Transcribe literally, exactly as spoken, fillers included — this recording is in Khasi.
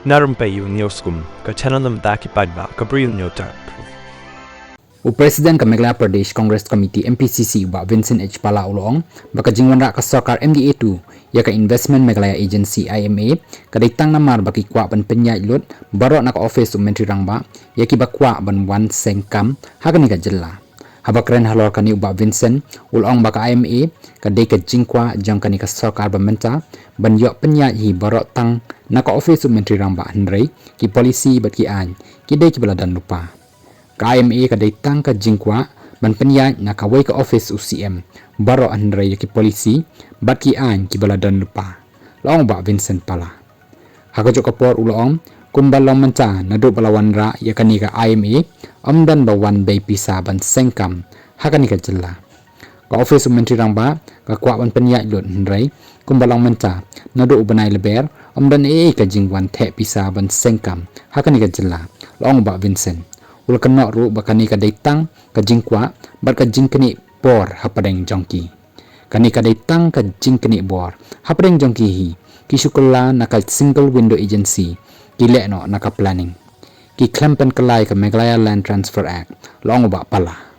Na rympei ïa u News Kum, ka channel na bynta ki paidbah ka Bri U News Tap. U President ka Meghalaya Pradesh Congress Committee M P C C u Bah Vincent H Pala u la ong ba ka jingwanrah ka sorkar M D A two ïa ka Investment Meghalaya Agency I M A ka dei tang namar ba ki kwah ban pynïaid lut baroh na ka office u Myntri Rangbah ïa kiba kwah ban wan seng kam ha kane ka jylla. Haba kren halor kane u Bah Vincent u la ong ba ka I M A ka dei ka jingkwah jong kane ka sorkar ba mynta ban ïoh pynïaid hi baroh tang na ka office u Myntri Rangbah hynrei ki policy bad ki aiñ ki dei kiba la don lypa. Ka I M A ka dei tang ka jingkwah ban pynïaid na kawei ka office u C M baroh hynrei ïa ki policy bad ki aiñ kiba la don lypa, la ong u Bah Vincent Pala. Ha kajuh ka por u la ong kumba long mynta naduh ba la wanrah ïa kane ka I M A ym don ba wan bei pisa ban seng kam ha kane ka jylla. Ka office u Myntri Rangbah ka kwah ban pynïaid lut hynrei kumba long mynta naduh u bnai Lber ym don ei ei ka jingwan theh pisa ban seng kam ha kane ka jylla, la ong u Bah Vincent. U la kynnoh ruh ba kane ka dei tang ka jingkwah bad ka jingknieh bor hapdeng jong ki. Kane ka dei tang ka jingknieh bor hapdeng jong ki hi, ki shu kylla na ka single window agency, ki leh noh na ka planning. Ki khlem pynkylla ïa ka Meghalaya Land Transfer Act, la ong u Bah Pala.